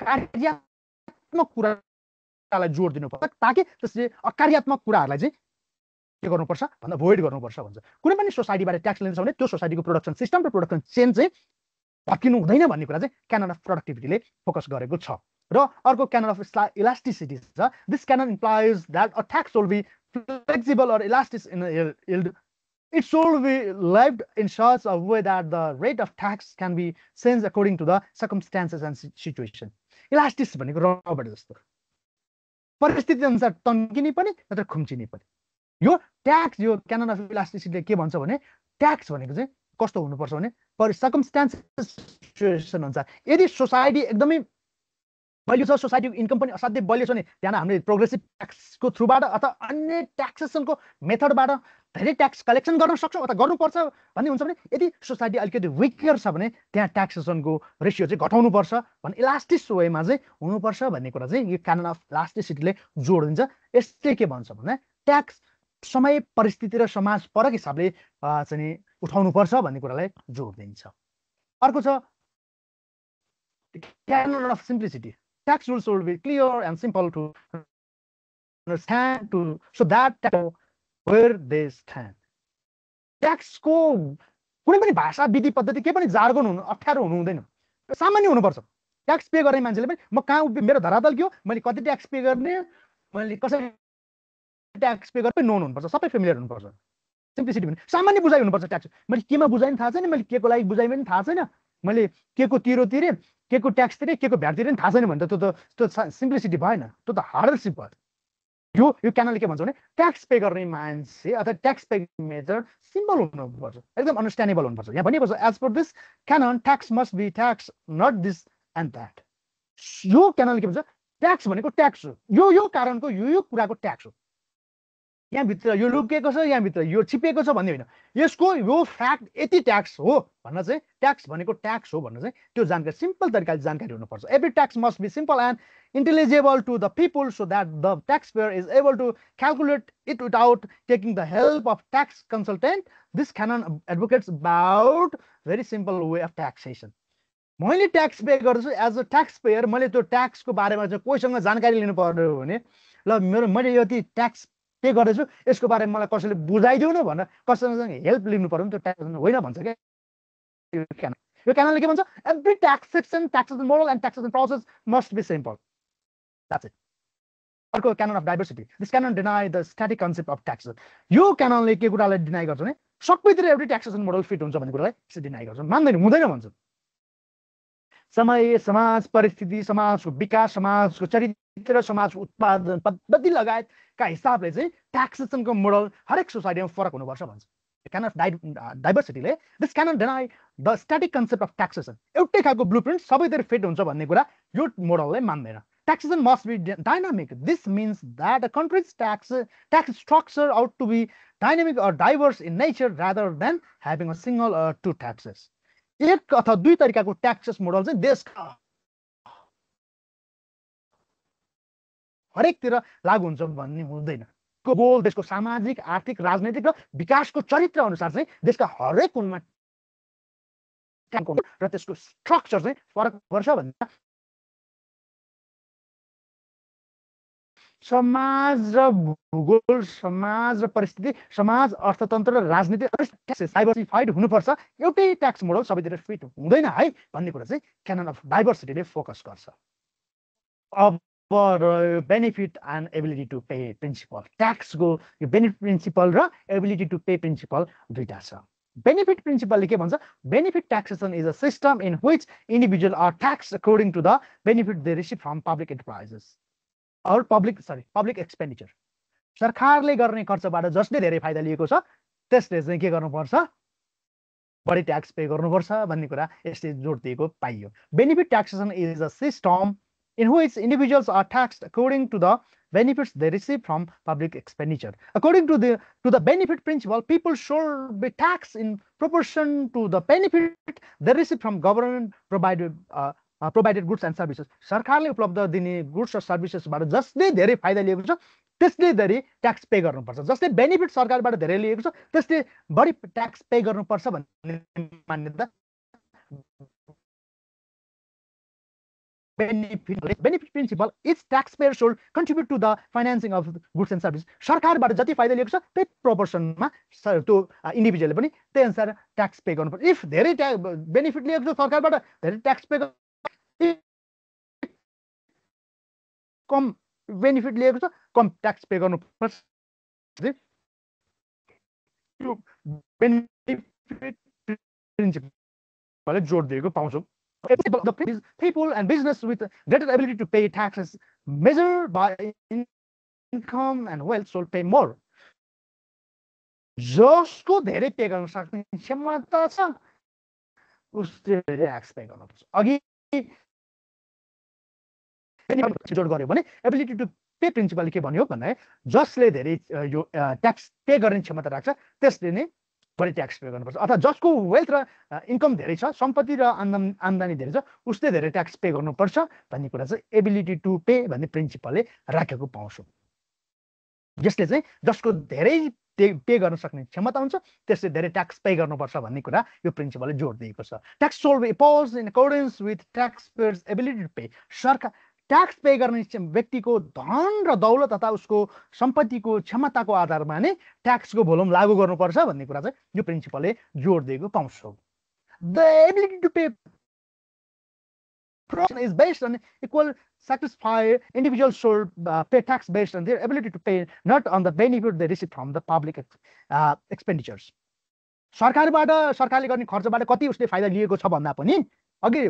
S2: कार्यात्मक कुरालाई जोड दिनुपर्छ ताकि त्यसले अकार्यात्मक कुराहरूलाई चाहिँ के गर्नुपर्छ भन्दा अभोइड गर्नुपर्छ भन्छ. कुनै पनि सोसाइटीबाट ट्याक्स लिन्छ भने त्यो सोसाइटीको प्रोडक्सन सिस्टम र प्रोडक्सन चेन चाहिँ भत्किनु हुँदैन भन्ने कुरा चाहिँ क्यानन अफ प्रोडक्टिभिटीले फोकस गरेको छ. र अर्को क्यानन अफ इलास्टिसिटी छ. This canon implies that a tax will be flexible or elastic in yield. It should be levied in such a way that the rate of tax can be changed according to the circumstances and situation. Elastic भनेको rubber जस्तो परिस्थिति अनुसार तन्किने पनि नत्र खुम्चिने पनि. यो tax यो क्यानन अफ इलास्टिसिटीले के भन्छ भने ट्याक्स भनेको चाहिँ कस्तो हुनुपर्छ भने सर्कमस्टान्सेस सिचुएसन अनुसार. यदि सोसाइटी एकदमै बलियो छ सोसाइटीको इन्कम पनि असाध्यै बलियो छ भने त्यहाँ हामीले प्रोग्रेसिभ ट्याक्सको थ्रुबाट अथवा अन्य ट्याक्सेसनको मेथडबाट धेरै ट्याक्स कलेक्सन गर्न सक्छौँ अथवा गर्नुपर्छ भन्ने हुन्छ भने यदि सोसाइटी अलिकति विकर छ भने त्यहाँ ट्याक्सेसनको रेसियो चाहिँ घटाउनुपर्छ भन्ने इलास्टिक वेमा चाहिँ हुनुपर्छ भन्ने कुरा चाहिँ यो क्यानन अफ इलास्टिसिटीले जोड दिन्छ. यसले के भन्छ भने ट्याक्स समय परिस्थिति र समाज परक हिसाबले चाहिँ उठाउनुपर्छ भन्ने कुरालाई जोड दिन्छ. अर्को छ canine of simplicity. Tax rules will be clear and simple to understand so that where they stand. ट्याक्सको कुनै पनि भाषा विधि पद्धति के पनि जार्गन हुनु अप्ठ्यारो हुनु हुँदैन, सामान्य हुनुपर्छ। ट्याक्स पे गर्ने मान्छेले पनि म कहाँ मेरो धरातल के हो, मैले कति ट्याक्स पे गर्ने, मैले कसरी ट्याक्स पे गर्ने नोन हुनुपर्छ, सबै फेमिलियर हुनुपर्छ। सिम्प्लिसिटी भने सामान्य बुझाइ हुनुपर्छ। ट्याक्स मैले केमा बुझाइ पनि थाहा छैन, मैले के को लागि बुझाइ पनि थाहा छैन, मैले के को तिरो तिरेँ, के को ट्याक्स तिरेँ, के को भ्याट तिरेँ थाहा छैन भने त त्यो सिम्प्लिसिटी भएन, त्यो त हार्डसिप भयो। यो क्यानलले के भन्छ भने ट्याक्स पे गर्ने मान्छे अथवा ट्याक्स पे मेथड सिम्पल हुनुपर्छ, एकदम अन्डरस्ट्यान्डेबल हुनुपर्छ। यहाँ भनिएको छ as per this canon tax must be tax not this and that. यो क्यानलले के भन्छ ट्याक्स भनेको ट्याक्स हो, यो कारणको यो कुराको ट्याक्स हो। यहाँभित्र यो लुकेको छ, यहाँभित्र यो छिपेको छ भन्ने होइन, यसको यो फ्याक्ट यति ट्याक्स हो भन्न चाहिँ ट्याक्स भनेको ट्याक्स हो भन्न चाहिँ त्यो जानकारी सिम्पल तरिकाले जानकारी हुनुपर्छ। Every tax must be simple and intelligible to the people so that the taxpayer is able to calculate it without taking the help of tax consultant. This canon advocates about very simple way of taxation. मैले tax pay गर्छु as a tax pair, मैले त्यो ट्याक्सको बारेमा चाहिँ कोहीसँग जानकारी लिनु पर्यो भने ल मैले यति ट्याक्स पे गर्दैछु यसको बारेमा मलाई कसैले बुझाइदिउ न भनेर कसैसँग हेल्प लिनु पर्यो नि, त्यो ट्याक्स होइन भन्छ क्या यो क्यानलले के भन्छ every taxation taxation model and taxation process must be simple. That's it. अर्को canon of diversity. This canon deny the static concept of taxation. यो क्याननले के कुरालाई डिनाइ गर्छ भने सबैतिर एभ्री ट्याक्सेसन मोडल फिट हुन्छ भन्ने कुरालाई डिनाइ गर्छ, मान्दैन, हुँदैन भन्छ। समय, समाज परिस्थिति, समाजको विकास, समाजको चरित्र, समाजको उत्पादन पद्धति लगायतका हिसाबले चाहिँ ट्याक्सेसनको मोडल हरेक सोसाइटीमा फरक हुनुपर्छ भन्छ। canon of diversityले this canon deny the static concept of taxation. एउटै खालको ब्लुप्रिन्ट सबैतिर फिट हुन्छ भन्ने कुरा यो मोडलले मान्दैन। Taxation must be dynamic. This means that a country's tax structure ought to be dynamic or diverse in nature rather than having a single or two taxes. एक अथवा दुई तरिकाको ट्याक्सेस मोडल चाहिँ देशका हरेकतिर लागू हुन्छ भन्ने हुँदैन। गोल देशको सामाजिक, आर्थिक, राजनैतिक र विकासको चरित्र अनुसार चाहिँ देशका हरेक कुनमा र त्यसको स्ट्रक्चर चाहिँ फरक पर्छ भन्ने। समाज र भूगोल, समाज र परिस्थिति, समाज अर्थतन्त्र र राजनीति डाइभर्सिफाइड हुनुपर्छ, एउटै ट्याक्स मोडल सबैतिर फिट हुँदैन है भन्ने कुरा चाहिँ क्यानन अफ डाइभर्सिटीले फोकस गर्छ। अब benefit and ability to pay principle, ट्याक्सको यो बेनिफिट प्रिन्सिपल र एबिलिटी टु पे प्रिन्सिपल दुईटा छ। बेनिफिट प्रिन्सिपलले के भन्छ benefit taxation is a system in which individual are tax according to the benefit they receive from public enterprises or public expenditure. सरकारले गर्ने खर्चबाट जसले धेरै फाइदा लिएको छ त्यसले चाहिँ के गर्नुपर्छ, बढी ट्याक्स पे गर्नुपर्छ भन्ने कुरा यसले जोड दिएको पाइयो। Benefit taxation is a system in which individuals are taxed according to the benefits they receive from public expenditure. According to the benefit principle, people should be taxed in proportion to the benefit they receive from government provided goods and services. सरकारले उपलब्ध दिने goods र सर्भिसेसबाट जसले धेरै फाइदा लिएको छ त्यसले धेरै ट्याक्स पे गर्नुपर्छ, जसले बेनिफिट सरकारबाट धेरै लिएको छ त्यसले बढी ट्याक्स पे गर्नुपर्छ भन्ने मान्यता benefit principle. Each taxpayer should contribute to the financing of goods and services. सरकारबाट जति फाइदा लिएको छ त्यही प्रोपोर्सनमा त्यो इन्डिभिजुअलले पनि त्यही अनुसार ट्याक्स पे गर्नुपर्छ। इफ धेरै बेनिफिट लिएको छ सरकारबाट धेरै ट्याक्स पे, कम बेनिफिट लिएको छ कम ट्याक्स पे गर्नुपर्छ। यो बेनिफिट प्रिन्सिपलले जोड दिएको पाउँछौँ। The people and business with greater ability to pay taxes measured by income and wealth should pay more. जसको धेरै पे गर्न सक्ने क्षमता छ उसले ट्याक्स पे गर्नुपर्छ। अघि जोड गर्यो भने एबिलिटी टु पे प्रिन्सिपलले के भन्यो भन्दा जसले धेरै यो ट्याक्स पे गर्ने क्षमता राख्छ त्यसले नै बढी ट्याक्स पे गर्नुपर्छ, अथवा जसको वेल्थ र इन्कम धेरै छ, सम्पत्ति र आम्दानी धेरै छ उसले धेरै ट्याक्स पे गर्नुपर्छ भन्ने कुरा चाहिँ एबिलिटी टु पे भन्ने प्रिन्सिपलले राखेको पाउँछौँ। यसले चाहिँ जसको धेरै पे गर्न सक्ने क्षमता हुन्छ त्यसले धेरै ट्याक्स पे गर्नुपर्छ भन्ने कुरा यो प्रिन्सिपलले जोड दिएको छ। Tax shall be imposed in accordance with tax payers ability to pay. Tax pay गर्ने व्यक्तिको धन र दौलत तथा उसको सम्पत्तिको क्षमताको आधारमा नै ट्याक्सको भोल्युम लागू गर्नुपर्छ भन्ने कुरा चाहिँ यो प्रिन्सिपलले जोड दिएको पाउँछौँ। The ability to pay is based on equal satisfy individuals should pay tax based on their ability to pay, not on the benefit they receive from the public expenditures. सरकारले गर्ने खर्चबाट कति उसले फाइदा लिएको छ भन्दा पनि अघि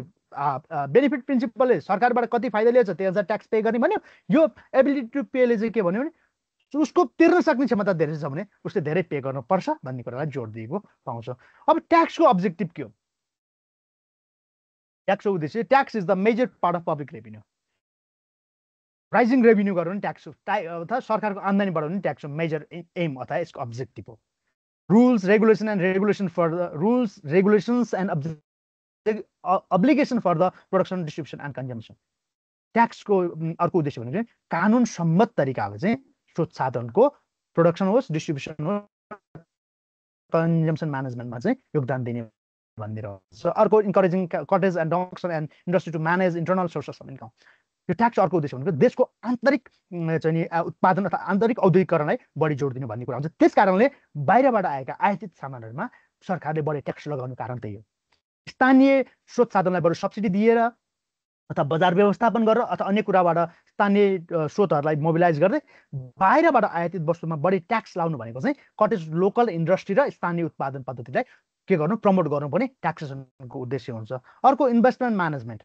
S2: बेनिफिट प्रिन्सिपलले सरकारबाट कति फाइदा लिएछ त्यही अनुसार ट्याक्स पे गर्ने भन्यो। यो एबिलिटी टु पेले चाहिँ के भन्यो भने उसको तिर्न सक्ने क्षमता धेरै छ भने उसले धेरै पे गर्नुपर्छ भन्ने कुरालाई जोड दिएको पाउँछ। अब ट्याक्सको अब्जेक्टिभ के हो? ट्याक्सको उद्देश्य tax is the major part of public revenue. Raising revenue गर्नु ट्याक्स अथवा सरकारको आम्दानी बढाउनु ट्याक्सको मेजर एम अथवा यसको अब्जेक्टिभ हो। Rules regulations and obligation for the production distribution and consumption. ट्याक्सको अर्को उद्देश्य भनेको चाहिँ कानुन सम्मत तरिकाले चाहिँ स्रोत साधनको प्रोडक्सन होस् डिस्ट्रिब्युसन होस् कन्जम्सन म्यानेजमेन्टमा चाहिँ योगदान दिने भन्ने रहेछ। अर्को इन्करेजिङ कटेज एन्ड डक्सन and industry to manage internal sources of income. यो ट्याक्स अर्को उद्देश्य भनेको देशको आन्तरिक चाहिँ उत्पादन अथवा आन्तरिक औद्योगिकरणलाई बढी जोड दिनु भन्ने कुरा हुन्छ। त्यस कारणले बाहिरबाट आएका आयातित सामानहरूमा सरकारले बढी ट्याक्स लगाउनु कारण त्यही हो। स्थानीय स्रोत साधनलाई बरु सब्सिडी दिएर अथवा बजार व्यवस्थापन गरेर अथवा अन्य कुराबाट स्थानीय स्रोतहरूलाई मोबिलाइज गर्दै बाहिरबाट आयातित वस्तुमा बढी ट्याक्स लाउनु भनेको चाहिँ कटेज लोकल इन्डस्ट्री र स्थानीय उत्पादन पद्धतिलाई के गर्नु प्रमोट गर्नु पनि ट्याक्सेसनको उद्देश्य हुन्छ। अर्को इन्भेस्टमेन्ट म्यानेजमेन्ट।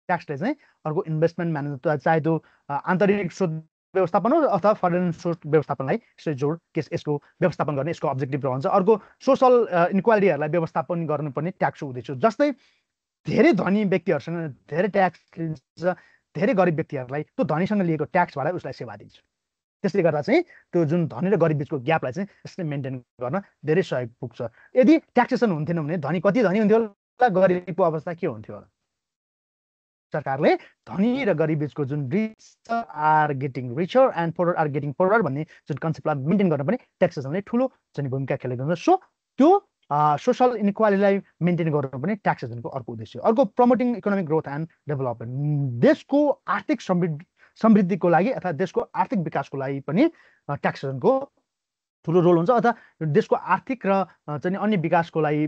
S2: ट्याक्सले चाहिँ अर्को इन्भेस्टमेन्ट म्यानेजमेन्ट चाहे त्यो आन्तरिक स्रोत व्यवस्थापन हो अथवा फरेन स्रोत व्यवस्थापनलाई जोड यसको व्यवस्थापन गर्ने यसको अब्जेक्टिभ रहन्छ। अर्को सोसल इनक्वालिटीहरूलाई व्यवस्थापन गर्नु पनि ट्याक्सको उद्देश्य हो। जस्तै धेरै धनी व्यक्तिहरूसँग धेरै ट्याक्स लिन्छ, धेरै गरिब व्यक्तिहरूलाई त्यो धनीसँग लिएको ट्याक्सबाट उसलाई सेवा दिन्छ। त्यसले गर्दा चाहिँ त्यो जुन धनी र गरिब बिचको ग्यापलाई चाहिँ यसले मेन्टेन गर्न धेरै सहयोग पुग्छ। यदि ट्याक्सेसन हुन्थेन भने धनी कति धनी हुन्थ्यो होला, गरिबको अवस्था के हुन्थ्यो होला? सरकारले धनी र गरिब बिचको जुन rich are getting richer and poorer are getting poorer भन्ने जुन कन्सेप्टलाई मेन्टेन गर्न पनि ट्याक्सेसनले ठुलो चाहिँ भूमिका खेलेको हुन्छ। सो त्यो सोसल इनइक्वालिटीलाई मेन्टेन गर्नु पनि ट्याक्सेसनको अर्को उद्देश्य। अर्को promoting economic growth and development. देशको आर्थिक समृद्धिको लागि अथवा देशको आर्थिक विकासको लागि पनि ट्याक्सेसनको ठुलो रोल हुन्छ अथवा देशको आर्थिक र चाहिँ अन्य विकासको लागि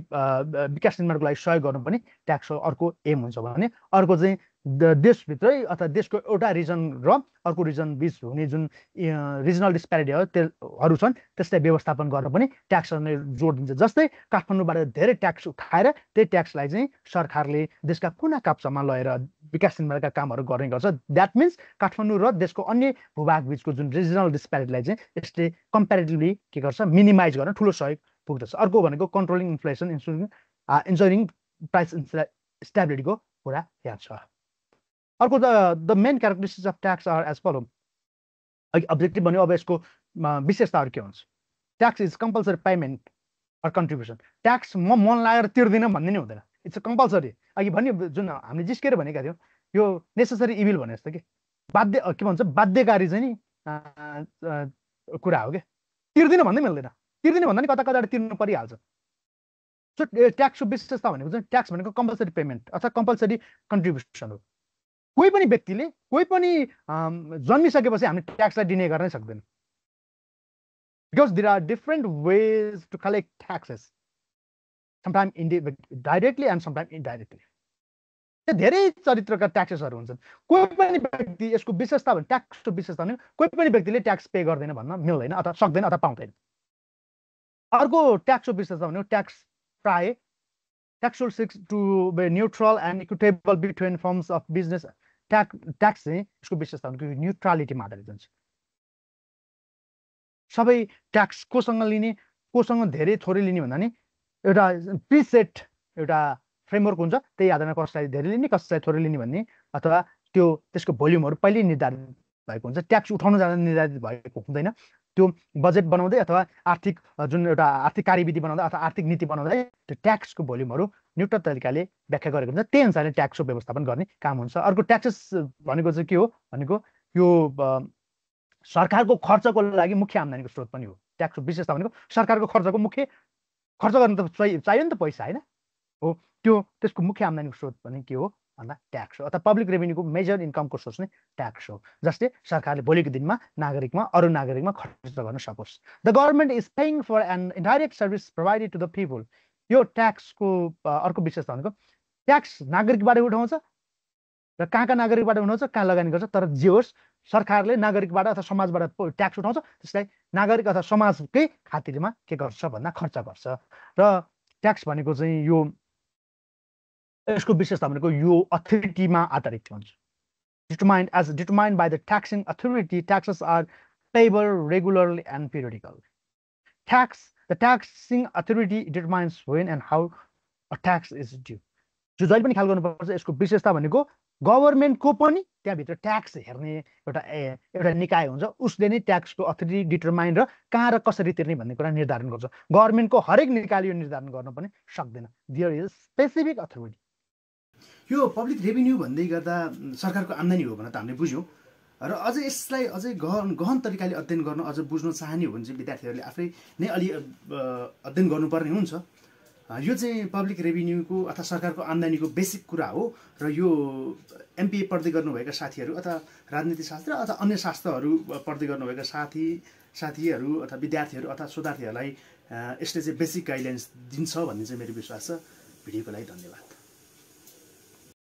S2: विकास निर्माणको लागि सहयोग गर्नु पनि ट्याक्सको अर्को एम हुन्छ भने अर्को चाहिँ देशभित्रै अथवा देशको एउटा रिजन र अर्को रिजन बिच हुने जुन रिजनल डिस्प्यारिटीहरू छन् त्यसलाई व्यवस्थापन गर्न पनि ट्याक्सले जोड दिन्छ। जस्तै काठमाडौँबाट धेरै ट्याक्स उठाएर त्यही ट्याक्सलाई चाहिँ सरकारले देशका कुना काप्चामा लगेर विकास निर्माणका कामहरू गर्ने गर्छ। द्याट मिन्स काठमाडौँ र देशको अन्य भूभाग बिचको जुन रिजनल डिस्प्यारिटीलाई चाहिँ यसले कम्पेरिटिभली के गर्छ मिनिमाइज गर्न ठुलो सहयोग पुग्दछ। अर्को भनेको कन्ट्रोलिङ इन्फ्लेसन इन्स्योरिङ प्राइस स्टेबिलिटीको कुरा यहाँ छ। अर्को the main characteristics of tax are as follow. अघि अब्जेक्टिभ भन्यो, अब यसको विशेषताहरू के हुन्छ? Tax is compulsory payment or contribution. Tax म मन लागेर तिर्दिनँ भन्ने नै हुँदैन, इट्स अ कम्पलसरी। अघि भन्यो जुन हामीले जिस्केर भनेका थियौँ यो नेसेसरी इभिल भने जस्तो कि बाध्य के भन्छ बाध्यकारी चाहिँ नि कुरा हो क्या। तिर्दिनँ भन्दै मिल्दैन, तिर्दिनँ भन्दा नि कता कताबाट तिर्नु परिहाल्छ। सो ट्याक्सको विशेषता भनेको चाहिँ ट्याक्स भनेको कम्पलसरी पेमेन्ट अथवा कम्पलसरी कन्ट्रिब्युसन हो। कोही पनि व्यक्तिले कोही पनि जन्मिसकेपछि हामी ट्याक्सलाई डिने गर्नै सक्दैन। Because there are different ways to collect taxes, sometime directly and sometime indirectly. धेरै चरित्रका ट्याक्सेसहरू हुन्छन्। कोही पनि व्यक्ति यसको विशेषता भने ट्याक्सको विशेषता भने कोही पनि व्यक्तिले ट्याक्स पे गर्दैन भन्न मिल्दैन अथवा सक्दैन अथवा पाउँदैन। अर्को ट्याक्सको विशेषता भनेको ट्याक्स प्राय tax should seeks to be neutral and equitable between firms of business. Tax चाहिँ यसको विशेषता भनेको न्युट्रालिटीमा आधारित हुन्छ। सबै ट्याक्स कोसँग लिने कोसँग धेरै थोरै लिने भन्दा नि एउटा प्रिसेट एउटा फ्रेमवर्क हुन्छ, त्यही आधारमा कसलाई धेरै लिने कसलाई थोरै लिने भन्ने अथवा त्यो त्यसको भोल्युमहरू पहिल्यै निर्धारित भएको हुन्छ। ट्याक्स उठाउन जाँदा निर्धारित भएको हुँदैन। त्यो बजेट बनाउँदै अथवा आर्थिक जुन एउटा आर्थिक कार्यविधि बनाउँदा अथवा आर्थिक नीति बनाउँदै त्यो ट्याक्सको भोल्युमहरू न्युट्रल तरिकाले व्याख्या गरेको हुन्छ, त्यही अनुसारले ट्याक्सको व्यवस्थापन गर्ने काम हुन्छ। अर्को ट्याक्सेस भनेको चाहिँ के हो भनेको यो सरकारको खर्चको लागि मुख्य आम्दानीको स्रोत पनि हो। ट्याक्सको विशेषता भनेको सरकारको खर्चको मुख्य खर्च गर्न त चाहियो नि त पैसा होइन हो, त्यो त्यसको मुख्य आम्दानीको स्रोत पनि के हो भन्दा ट्याक्स हो अथवा पब्लिक रेभिन्यूको मेजर इन्कमको सोर्स नै ट्याक्स हो जसले सरकारले भोलिको दिनमा नागरिकमा अरू नागरिकमा खर्च गर्न सकोस् the government is paying for an indirect service provided to the people यो ट्याक्सको अर्को विशेषता भनेको ट्याक्स नागरिकबाट उठाउँछ र कहाँ नागरिकबाट उठाउँछ कहाँ लगानी गर्छ तर जे होस् सरकारले नागरिकबाट अथवा समाजबाट ट्याक्स उठाउँछ त्यसलाई नागरिक अथवा समाजकै खातिरमा के गर्छ भन्दा खर्च गर्छ र ट्याक्स भनेको चाहिँ यो यसको विशेषता भनेको यो अथोरिटीमा आधारित हुन्छ determined by the taxing authority. Taxes are payable regularly and periodically. The taxing authority determines when and how a tax is due. जो जहिले पनि ख्याल गर्नुपर्छ यसको विशेषता भनेको गभर्नमेन्टको पनि त्यहाँभित्र ट्याक्स हेर्ने एउटा निकाय हुन्छ उसले नै ट्याक्सको अथोरिटी डिटरमाइन र कहाँ र कसरी तिर्ने भन्ने कुरा निर्धारण गर्छ गभर्नमेन्टको हरेक निकायले यो निर्धारण गर्न पनि सक्दैन देयर इज स्पेसिफिक अथोरिटी
S1: यो पब्लिक रेभिन्यू भन्दै गर्दा सरकारको आम्दानी हो भनेर त हामीले बुझ्यौँ र अझै यसलाई अझै गहन तरिकाले अध्ययन गर्न अझ बुझ्न चाहने हो भने चाहिँ विद्यार्थीहरूले आफै नै अलि अध्ययन गर्नुपर्ने हुन्छ यो चाहिँ पब्लिक रेभिन्यूको अथवा सरकारको आम्दानीको बेसिक कुरा हो र यो एमपिए पढ्दै गर्नुभएका साथीहरू अथवा राजनीति शास्त्र अथवा अन्य शास्त्रहरू पढ्दै गर्नुभएका साथीहरू अथवा विद्यार्थीहरू अथवा शोधार्थीहरूलाई यसले चाहिँ बेसिक गाइडलाइन्स दिन्छ भन्ने चाहिँ मेरो विश्वास छ भिडियोको लागि धन्यवाद